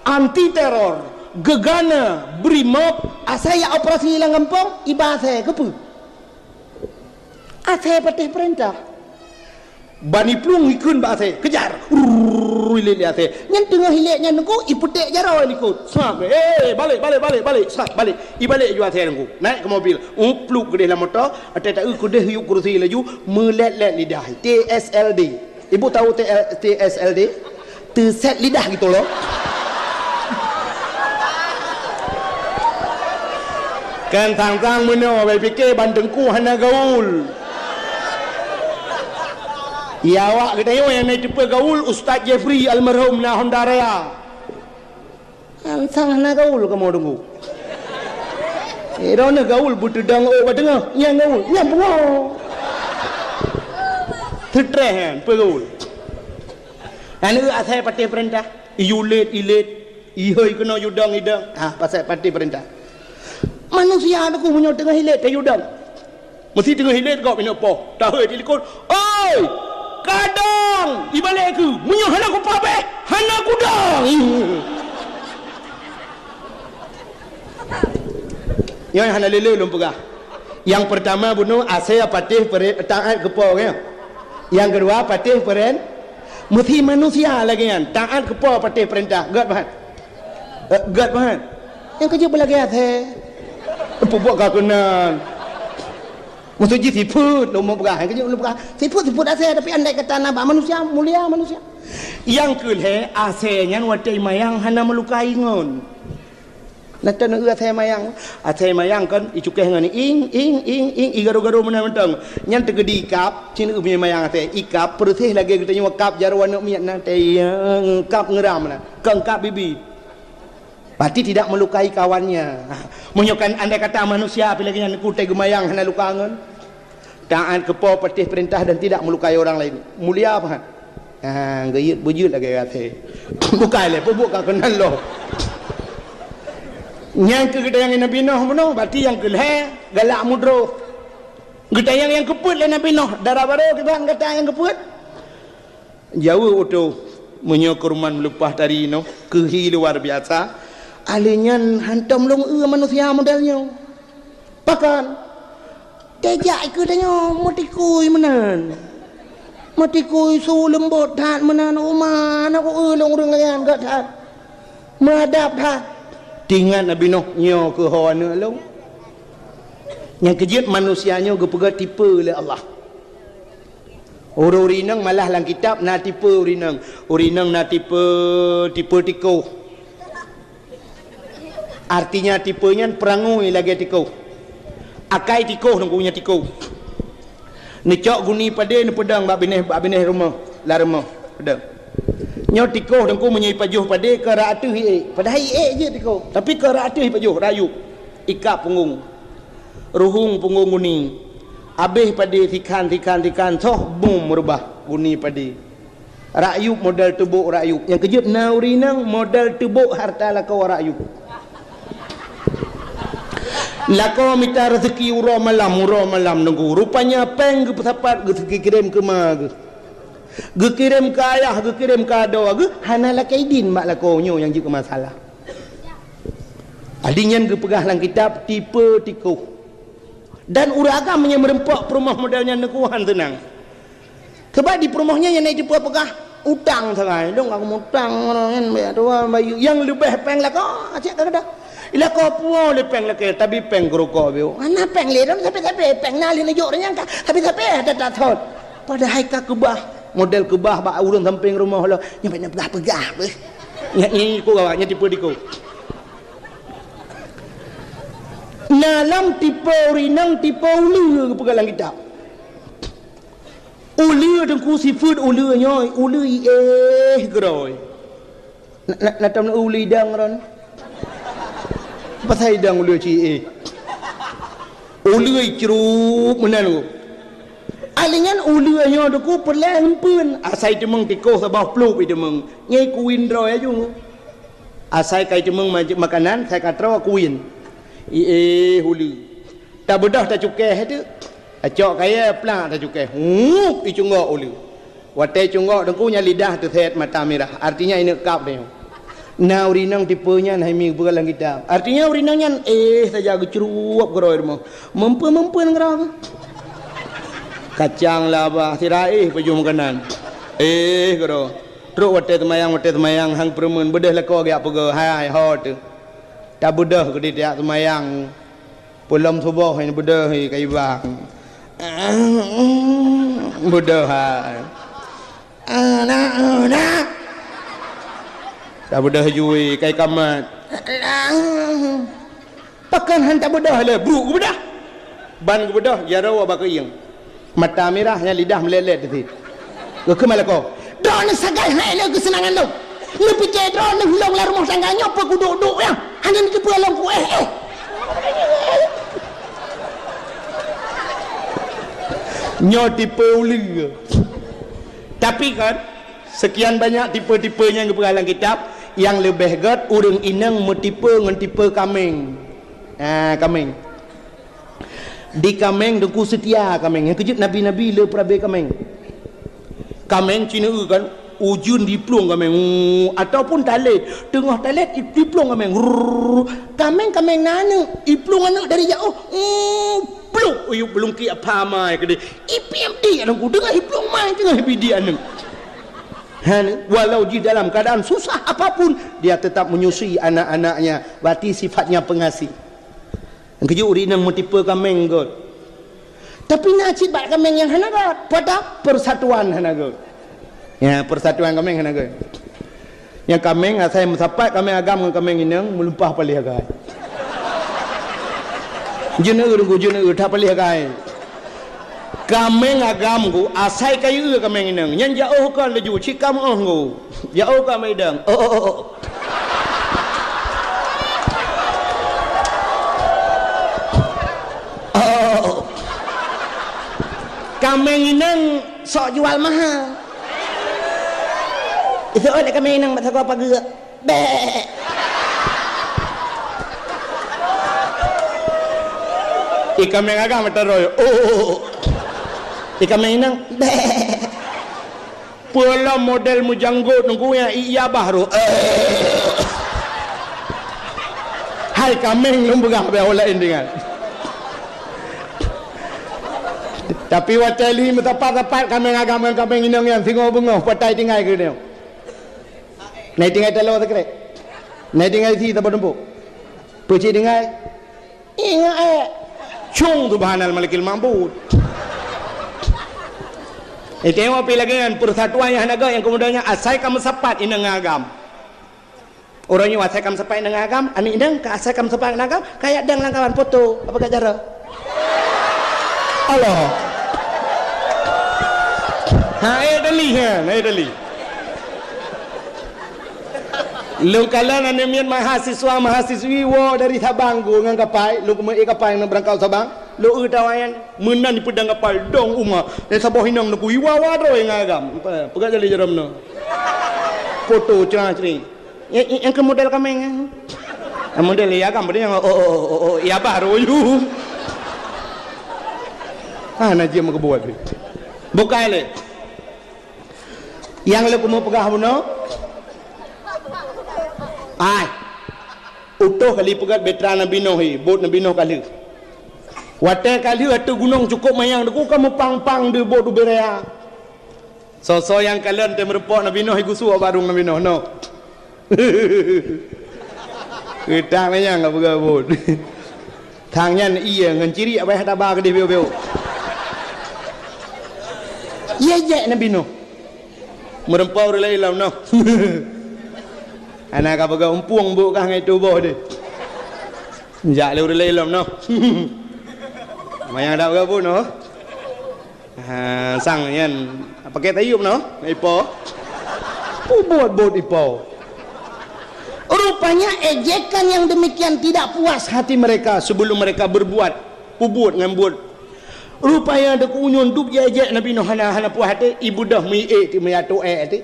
anti teror, gegana, Brimob, asèe jak operasi lam gampông, iba asèe keupeue? Asèe patéh peurintah. Ban iplueng ikheun bak asèe, "Kejar!" Rrrr, ilét lé asèe. Nyan teungoh ilét nyan Teungku, ipeuték jaroe likot. Sab, "Eh, balek, balek, balek, balek!" Sab, balek. Ibalek ju asèe Teungku. Naik keu mobil. Upluk keudeh lam moto, watèe taeu keudeh yub kursi laju, meulét-lét lidah. T S L D. Ibu tahu T L, T S L D? Teusét lidah gitu loh. Kan sang-sang meunoe, bai pike ban Teungku hana gaul. Ya, awak geutanyoe nyang na teupeue gaul, Ustaz Jeffrey almarhum na Honda Raya. Sang-sang hana gaul kamoe Teungku. Eh, droeneuh gaul beuteudong ôk bak teungoh, nyang gaul, nyang pungo. Teutreh nyan, peue gaul. Aneuk asèe patéh peurintah, iyue lét, ilét, ihôi keunoe yue dong, idong. Ha, pasai patéh peurintah. Manusia Teungku meunyoe teungoh ilét, tayue dong. Meusi teungoh ilét gob inong poh, tahôi di likot, "Oi! Ka dong!" Ibalek keu, "Meunyoe hana kupatéh, hana kudong!" Nyoe hana lé-lé lôn peugah. Nyang peurtama bunoe asèe patéh peuren-, taát keu po, ya. Nyang keudua patéh peuren-, meusi manusia lagèe nyan, taát keu po patéh peurintah. Gèt, Pak? Eh, gèt, Pak? Nyang keujeuet beulagèe asèe. Peubuet ka keunan. Maksud jih sifeuet, lôn peugah, nyang keujeuet lôn peugah. Sifeuet, sifeuet asèe, tapi andai kata na bak manusia, mulia manusia. Nyang keu lhèe, asèe nyan watèe imayang hana meulukai ngon. Na taneuk asèe mayang. Asèe mayang kan icukéh ngon ing, ing, ing, ing, igaro-garo meunan mantong. Nyan teugeudi ikab, cit imayang asèe. Ikab peureuséh lagèe geutanyoe kab jaroe aneuk miet na, teuieng, kab ngeuram na. Kon kab bibi. Berarti tidak melukai kawannya. Meunyoe kan andai kata manusia pih lagèe nyan, kutai geumayang hana luka ngon. Taat keu po patéh peurintah dan tidak melukai orang lain. Mulia pahat. Ha, geuyeuet beujeuet lagèe gaséh. Bukai lé, peubuet ka keunan lom. Nyang keu geutanyong Nabi Noh bunoe, berarti nyang keu lhèe galak mudroh. Geutanyong nyang keupeuet lé Nabi Noh, dara barô kiban gata nyang keupeuet. Jaweueb utôh, meunyoe keuruman meuleupah tari nyoe, keuhi luar biasa, ahli nyan hantom lôn eu manusia model nyoe. Pakon? Tejak keu tanyoe meutikui meunan. Meutikui su leumbot that meunan, uma na ku eu lôn ureueng nyan gèt that. Meuadab that. Teuingat Nabi Nuh nyoe keu ho aneuk lôn. Nyang keujeuet manusia nyoe geupeugah tipe lé Allah. Ureueng-ureueng inong malah lam kitab na tipe ureueng inong. Ureueng inong na tipe, tipe tikoh. Artinya tipe nyan peurangui lagèe tikoh. Akai tikoh nunggu nyan tikoh. Neucok guni padé neupeudong bak binéh, bak binéh rumoh, lam rumoh. Peudong. Nyoe tikoh teungku meunyoe ipajoh padé keu rot ateueh iék. Padahai iék jeuet tikoh, tapi keu rot ateueh ipajoh, rot yup. Ikab punggong. Ruhueng punggong guni. Abéh padé sikhan, sikhan, sikhan, soh bum meurubah guni padé. Rot yup model teubok rot yup. Nyang keujeuet na ureueng inong model teubok harta lakoe rot yup. Lakoe mita raseuki uroe malam, uroe malam teungku. Rupanya péng geupeusapat geukirém keu ma geuh. Geukirém keu ayah, geukirém keu adoe geuh, hana lakée idin bak lakoe nyoe nyang jeuet keu masalah. Adi nyan geupeugah lam kitab tipe tikoh. Dan ureueng agam nyang meureumpok peurumoh model nyan teungku han seunang. Sabab di peurumoh nyan nyang na jipeugah utang sagai. Dong aku mutang nyan, bèk tuan bayeue. Nyang leubeh péng lakoe, cit ka geudah. Lakoe puwoe lé péng lakée, tapi péng keu rukok biôh. Hana péng lé, dong sabe-sabe péng na lé neujok nyang ka. Sabe-sabe ada tathon. Padahai ka keubah. Model keubah bak ureueng sampéng rumoh lo. Nyan bèk na peugah-peugah beuh. Nyan, nyan ku gawat, nyan tipe tikoh. Na lam tipe ureueng inong, tipe uleue geupeugah lam kitab. Uleue teungku sifeuet uleue nyoe, uleue iéh keudroe. Na, na, na tom uleue idang ron. Pasai idang uleue ci iéh. Uleue icrup meunan teungku. Ahli nyan uleue nyoe teungku peureulèe eumpeuen. Asai teumeung tikoh saboh pluek iteumeung. Nyan ikuwin droe aju. Asai kai teumeung ma-, makanan, sai ka troe kuwin. Iéh uleue. Tabeudôh tacukèh teuk. Tacok kayèe plak tacukèh. Hup, icunggok uleue. Watèe cunggok teungku nyan lidah teusét mata mirah. Artinya ineuk kab tanyoe. Na ureueng inong tipe nyan hai mi geupeugah lam kitab. Artinya ureueng inong nyan éh saja geucruwop keudroe rumoh. Meumpeuen-meumpeuen keudroe. Kacang labah sira éh pajoh makanan. Éh keudroe. Trok watèe seumayang, watèe seumayang han peureumeun beudôh lakoe geujak peugah, "Hai, ho teuh." Tabeudôh keudéh tajak seumayang. Peulom suboh nyan beudôh hai kayèe bang. Beudôh hai. Anak, anak. Tabeudôh jui kai kamat. Pakon han tabeudôh lé, brok geubeudôh. Ban geubeudôh, jaroe bak keuieng. Mata mirah nyan lidah meulét-lét teuh. Geukheun lakoe, "Droeneuh sagai hai lé keuseunangan lôn. Neupike droeneuh lôn lam rumoh tangga nyoe peue kuduek-duek nyan. Hana neuteupeue lôn kuéh éh." Nyoe tipe uleue. Tapi kan, sekian banyak tipe-tipe nyang geupeugah lam kitab, nyang leubeh gèt ureueng inong meutipe ngon tipe kaméng. Ah, kaméng. Di kaméng teungku seutia kaméng. Nyang keujeuet nabi-nabi le peurabé kaméng. Kaméng cineue kan, ujeuen diplueng kaméng. Uu, ataupun talét, teungoh talét diplueng kaméng. Rrrr. Kaméng-kaméng na aneuk, iplueng aneuk dari jaoh. Uu, plueng, uyup beulungki apa mai keudéh. Ipiep di aneuk, teungoh iplueng mai, teungoh ipiep di aneuk. Han, walau di dalam keadaan susah apapun, dia tetap menyusui anak-anaknya. Berarti sifatnya pengasih. Nyang keujeuet ureueng inong meutipe kaméng gèt. Tapi na cit bak kaméng nyang hana gèt. Pada persatuan hana gèt. Ya, persatuan kaméng hana gèt. Nyang kaméng asai meusapat kaméng agam ngon kaméng inong meulumpah paléh agai. Jeuneu teungku jeuneu that paléh agai. Kaméng agam ku asai kayèe kaméng inong. Nyan jaoh kan laju cit ka meu'oh ku. Jaoh ka meudong. Oh, oh, oh, oh. Oh. Kaméng inong sok jual mahal. Iseuôt lé kaméng inong bak sagoe pageue. Bèk. Ié kaméng agam meuteurôi. Oh. Ié kaméng inong. Bèk. Peue lom model meujanggot teungku nyang i-, iya bah roh. Hai kaméng lôn peugah bèk ureueng laén deungon. Tapi watèe lhi meusapat-sapat kaméng agam ngon kaméng inong nyan singoh beungoh patai tinggai keu nyoe. Na tinggai taloe sikrek. Na tinggai si saboh tumpôk. Peucit tinggai. Ingat, eh. Cung subhanal malikil ma'bud. Eh, tengok pi lagèe nyan persatuan nyang hana gèt nyang keumudian nyan asai ka meusapat inong ngon agam. Uroe nyoe asai ka meusapat inong ngon agam, aneuk inong ka asai ka meusapat ngon agam, ka jak dong lam kawan foto. Apa ka cara? Allah. Ha, eh, Dali, ha, eh, Dali. Lôn kalon aneuk miet mahasiswa, mahasiswi woe dari Sabang ku ngon kapai, lôn keumeue kapai ngon beurangkat Sabang, lôn eu tawa nyan, meunan dipeudong kapai, dong uma, dan saboh inong neukui wawa droe ngon agam. Peugah jali jaroe meunoe. Foto cerah-cerih. Nyang, nyang, nyang keu model kameng, eh. Model ya kan, model nyang, oh, oh, oh, oh, oh, ya baru you. Ah, na jeuem meukeubut. Bukai lé. Nyang lé keumu peugah bunoe. Ai. Utoh kali peugah betra Nabi Nuh hi, bot Nabi Nuh ka lheueh. Watée ka lheueh ateueh gunong cukôp manyang, deuk ka meupang-pang di bot ubé raya. Soe-soe nyang kalon teumeureumpok Nabi Nuh, gusue barong Nabi Nuh, noh. Geutang manyang ka peugah bot. Thang nyan ié ngon ciriek payah taba keudeh biôk-biôk. Ié jek Nabi Nuh. Meureumpok ureuëng laén lom noh. Hana ka peugah umpueng bot kah ngai tuboh deh. Jak lé ureuëng laén lom noh. Manyang dak peugah bot noh. Ha, sang nyan, pakai tayub noh, ipo. Peubuet bot ipo. Rupanya ejekan yang demikian tidak puas hati mereka sebelum mereka berbuat, peubuet ngon buet. Rupanya deuk unyun dup jejek Nabi Nuh hana, hana puas hati, ibeudôh meuiék ti meuyato ék ti.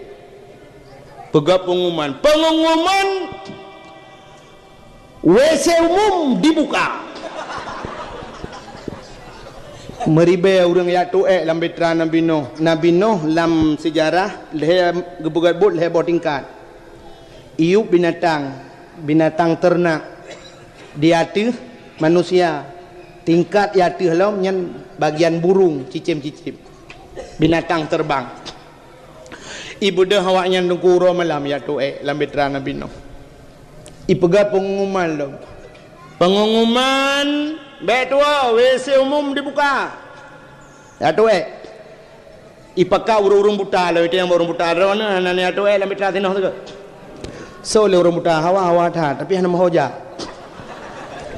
Peugah pengumuman. Pengumuman W C umum dibuka. Meuribée ureuëng jak tuek lam bitra Nabi Nuh. Nabi Nuh lam seujarah lhée geupeugét buet lhée boh tingkat. Iyup binatang, binatang teurenak, di ateueh manusia, tingkat di ateueh lom nyan bagian burung, cicém-cicém, binatang terbang. Ibeudôh awaknyan teungku uroe malam jak tuek lam bitra Nabi Nuh. Ipeugah pengumuman lom. Pengumuman, bék tuwoe, W C umum dibuka. Jak tuek. Ipakat ureuëng-ureuëng buta lom, itu nyang ureuëng buta droeneuh hana jak tuek lam bitra sinoe teuka. Soe lé ureuëng buta hawa, hawa that, tapi hana meuho jak.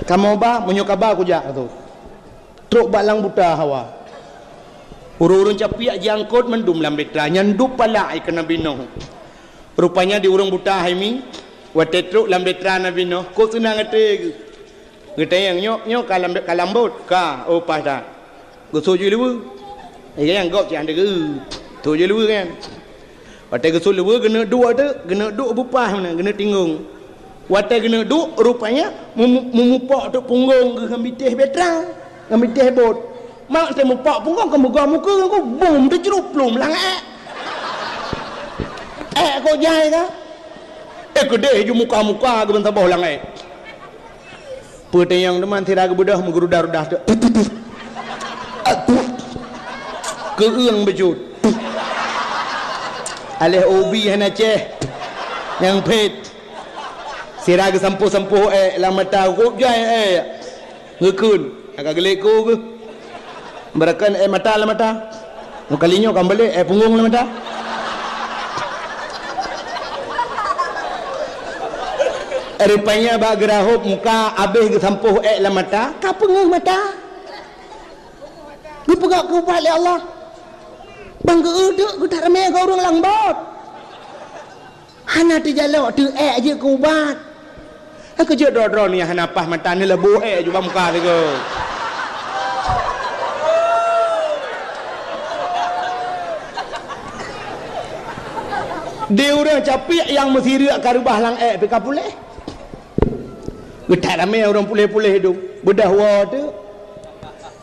Kamoe ba, meunyoe ka ba kujak tu. Trok bak lam buta hawa. Ureuëng-ureuëng capiak jiangkot mandum lam bitra, nyan dup palak keu Nabi Nuh. Rupanya di ureuëng buta hai mi, watée trok lam bitra Nabi Nuh, kok seunang até geuh. Geutanyong, "Nyoe, nyoe ka lam, ka lam bot?" "Ka." "Oh, paih that." Geusut jih luweue. Nyang gob cit han deungoe. Sut jih luweue kan. Watée geusut luweue, geuneuk duek teuk, geuneuk duek beupaih meunan, geuneuk tinggong. Watée geuneuk duek, rupanya mu-, mu-, mupok teuk punggong geuh ngon bitéh bitra, ngon bitéh bot. Mak teuh mupok punggong, keu meugoe mukeue ngon bum teucrup plum lam ék. Ék kok jai ka? Eh, keudeh ju muka-muka geuh ban saboh lam ék. Peutanyong teuma sira geubeudôh meugerudah-rudah teuk. Keueung beujeuet. Aléh ubi hana céh. Nyang phét. Sira geusampôh-sampôh ék lam mata, gop jai ék. Geukheun. Ka geulék ku geuh. Beurakan ék mata lam mata. Meukalinyoe ka meulék ék punggong lam mata. Rupanya bak geurahop muka abéh geusampôh ék lam mata, ka peungeuh mata. Geupeugah keu ubat lé Allah. Ban geu-eu teuk geutak ramé keu ureuëng lam bot. Hana teujalok teuk ék jeuet keu ubat. Nyang keujeuet droe-droe nyan hana paih mata neuleubôh ék jubah muka sigoe. Di ureuëng capiek nyang meusireuk ka reubah lam ék pih ka puléh. Geutak ramé ureuëng puléh-puléh dum. Beudôh woe teuk.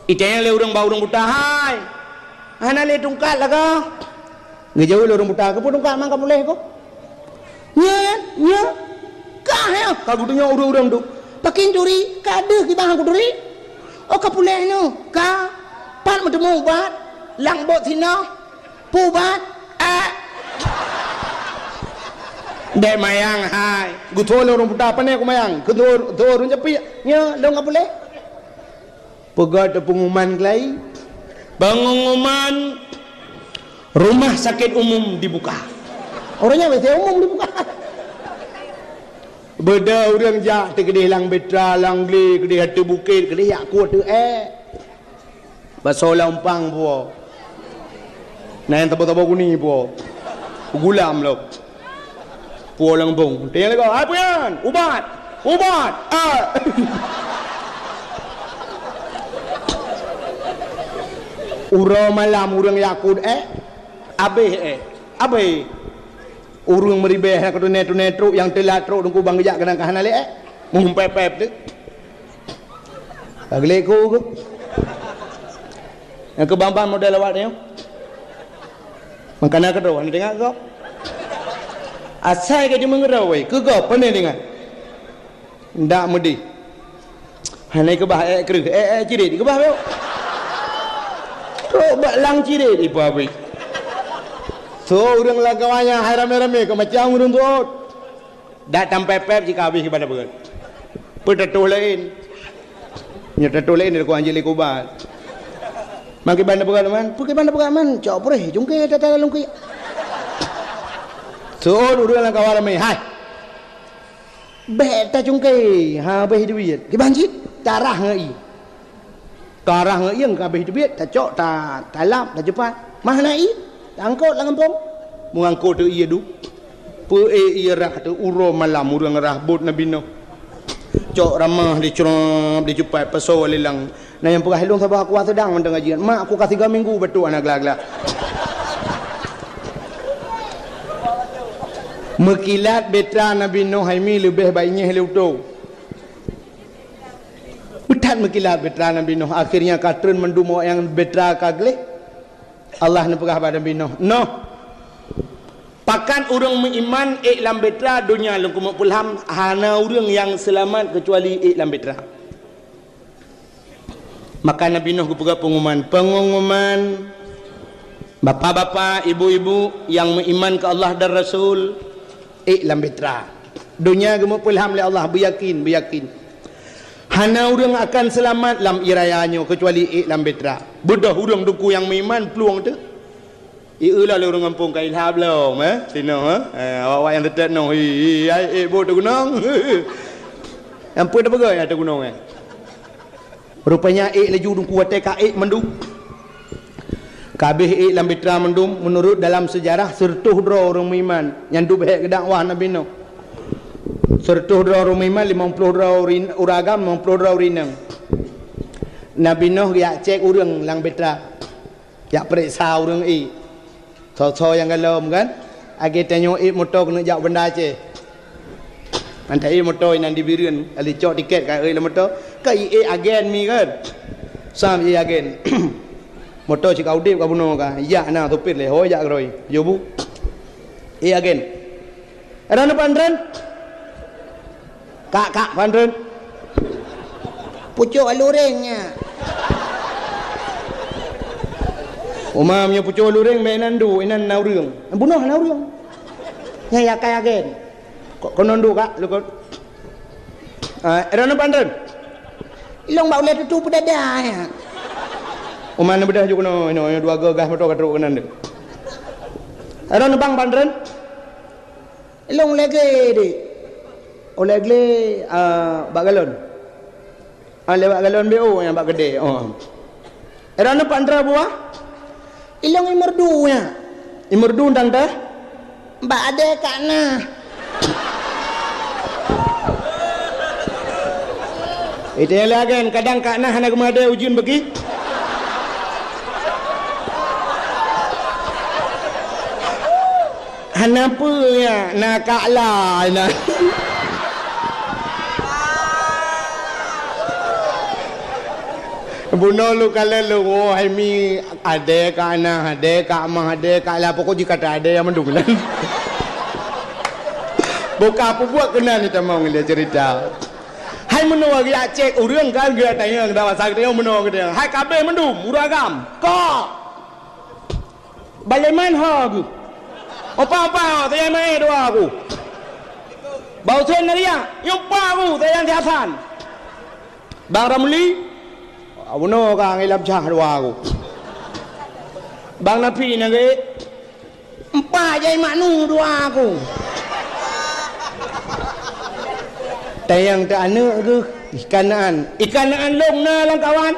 Itanyong lé ureuëng bak ureuëng buta, "Hai, hana lé tungkat lagoe?" Geujaweueb lé ureuëng buta, "Keupeue tungkat man ka puléh ko?" "Nyoe, nyoe." "Ka, nyoe." Ka geutunyok ureuëng-ureuëng tu. "Pakén turi, ka deuh kiban kuturi." "Oh, ka puléh nyoe." "Ka." "Pat meuteumé ubat?" "Lam bot sinoe." "Peue ubat?" "Ék." Bék mayang hai. Geutho lé ureuëng buta, "Pane kumayang?" Geutho, geutho ureuëng capiek, "Nyoe, lôn ka puléh." Peugah teuk pengumuman keulai. Pengumuman rumah sakit umum dibuka. Ureuëng nyan W C umum dibuka. Beudôh ureuëng jak teukeudeh lam bitra, lam glé, keudeh ateueh bukét, keudeh jak kueh ateueh ék. Basoe lam umpang buo. Na nyang tabo-tabo guni puwoe. Gulam lom. Puwoe lam gampông. Tanyong lé gob, "Hai peue nyan?" "Ubat! Ubat!" Ah. Uroe malam ureuëng jak keu ék, abéh ék. Abéh. Ureuëng meuribée hana keutuné-tuné trok, nyang teulat trok Teungku Bang geujak keunan ka hana lé ék. Meuhum pép-pép teuk. Ka geulék ku geuh. Nyang keu ban-ban model awak nyoe. Meukanan keudroe hana teuingat gob. Asai ka jimeungeuroi keu gob, pane teuingat. Ndak meudeh. Hana keubah ék kreueh, ék, ék ciret, keubah beu. Trok bak lang ciret ipa bri. So ureuëng lam kawan nyan hai ramé-ramé keu macam ureuëng tuôt. Dak tampé pép jika habéh kiban beureukat. Peutatoh laén. Nyoe tatoh laén di kuah anjing lé kubat. Man kiban beureukat man, peue kiban beureukat man, cok preh, cungké tata lalung kiyak. Seuôt ureuëng lam kawan ramé, hai. Bék tacungké, habéh duit. Kiban cit, tarah ngon ié. Tarah ngon ié ka habéh teubiet, tacok, ta-, talap, tacupat. Mah na ié, taangkot lam gampông. Meuangkot teu ié duek. Peu-ék ié rah teu uroe malam ureuëng rah bot Nabi Nuh. Cok ramah dicrop, dicupat, pasoe lé lang. Na nyang peugah, "Ilong saboh aku sedang mantong ngaji. Mak aku ka tiga minggu batuk hana gla-gla." Meukilat beutra Nabi Nuh hai mi leubeh baik nyeh lé uto. Beuthat meukilat beutra Nabi Nuh, akhirnya ka treun mandum awak nyang beutra ka gleh. Allah neupeugah bak Nabi Nuh, "Nuh, pakat ureuëng meuiman ék lam beutra donya lôn keumeuk peulham, hana ureuëng nyang seulamat keucuali ék lam beutra." Maka Nabi Nuh geupeugah peungumuman, "Peungumuman, bapak-bapak, ibu-ibu nyang meuiman keu Allah dan Rasul, ék lam beutra. Donya geumeuk peulham lé Allah, beuyakin, beuyakin. Hana ureuëng akan seulamat lam ié raya nyoe keucuali ék lam beutra. Beudôh ureuëng Teungku nyang meuiman plueng teuh." Ié lom lé ureuëng gampông ka ilhab lom, eh, sinoe, eh. Eh, awak-awak nyang teutet noh, hi, hi, hai, ék bot teugunong. Nyang peue teupeugah nyang teugunong, eh. Rupanya ék laju Teungku watée ka ék mandum. Ka habéh ék lam beutra mandum, meunurot dalam seujarah, seureutôh droe ureuëng meuiman nyang duek beuhek geudakwah Nabi Nuh. Seureutôh droe ureuëng meuiman, limong ploh droe ureuëng agam, limong ploh droe ureuëng inong. Nabi Nuh geujak cék ureuëng lam beutra. Jak peuriksa ureuëng ék. Soe-soe nyang galom kan? Lagée tanyoe ék moto keuneuk jak u Banda Aceh. Mantong ék moto inan di Bireuen, lalu cok tiket ka ék lam moto. Ka ék agen mi kan? Sam ék agen. Moto cit ka udeb ka bunoe ka. Jak na supir lé, hôi jak keudroe. Yobu. Ék agen. Droeneuh pan treun? Kak, kak, pan treun? Pucok luréng nyan. Uma meunyoe pucok luréng, meunan du, inan na ureuëng. Bunoe na ureuëng. Nyan ya kaya gen. Kok konon du, kak, lukot. Ah, droeneuh pan treun? Ilong bak ulée tutu peudada ya. Uma na beudah ju keunoe, inoe, inoe dua gagah moto ka trok keunan tu. Droeneuh bang pan treun? Ilong lagée deh. Oh lagée, ah, bak galon. Ah, lewat galon B O nyang bak keudée. Oh. Droeneuh pan treun buah? Ilong imeurdu nya. Imeurdu tang teh? Bak adé kak na. Itu yang lagen, kadang kak na hana geumadé ujeuen bagi. Hana peue nyan, na kak la na. Bunoe lôn kalon lôn, oh, hai mi, adé kak na, adé kak mah, adé kak la, pokok jikata adé nyang mandum nyan. Buka peubuet keunan ni tamong dia cerita. Hai meunoe geujak cék ureuëng kan, geutanyong, dah masa geutanyong meunoe geutanyong. Hai kabéh mandum, ureuëng agam. Kok! Baleman ho geuh. Opa-opa, tayang maé dua geuh. Bau sen nariak, nyoe pa geuh, tayang si Hasan. Bang Ramli, abunoe ka ngilam cah dua geuh. Bang Napi nagé, empat jai maknu dua geuh. Tayang teu aneuk geuh, ikan naan. Ikan naan lom na lam kawan.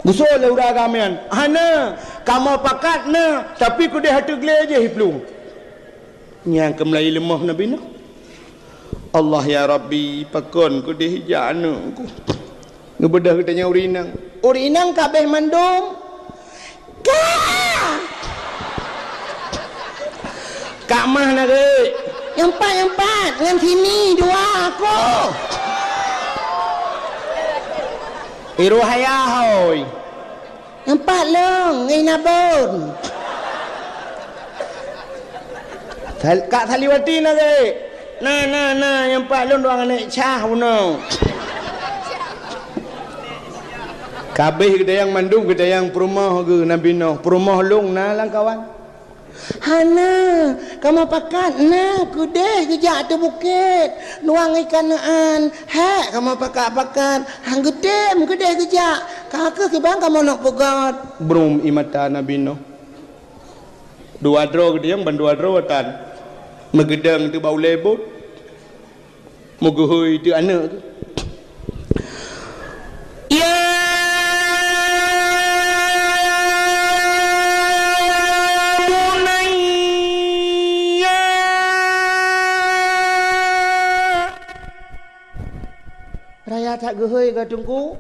Geusoe lé ureuëng agam nyan, "Hana, Kamoe pakat na, tapi keudeh ateueh glé jih iplueng. Nyang keumeulai leumoh Nabi Nuh. Allah ya Rabbi, pakon keudeh ijak aneuk ku. Geubeudôh geutanyoe ureueng inong. Ureueng inong ka abéh mandum. Ka! Ka mah na geuh. Nyang pat, nyang pat, ngon sini dua aku. Iroh ayah hôi. Nyang pat lôn ngon Inabon. Sal-, Kak Saliwati na geuh. Na, na, na, nyang pat lôn dua aneuk cah bunoe. Ka abéh geutanyong mandum, geutanyong peurumoh geuh Nabi Nuh. Peurumoh lôn na lam kawan. Hana, kamoe pakat na keudeh geujak ateueh bukét, nuang ié Kanaan. Hék, kamoe pakat-pakat, han geutem keudeh geujak. Ka keuh kiban kamoe neuk peugöt. Brum ie mata Nabi Nuh. Dua droe geutanyong ban dua droe tan. Meugeudong teuh bak ulèe bot. Meugeuhôi teuk aneuk geuh. Ya bunayya. Raya that geuhôi ka Teungku.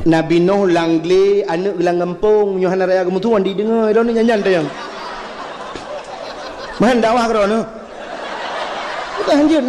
Nabi Nuh lam glé, aneuk geuh lam gampông, nyoe hana raya geumeutuan dideungoe, droeneuh nyan-nyan teuh nyang. Meuhan dakwah keudroe neuh. Bukan hanjeuet,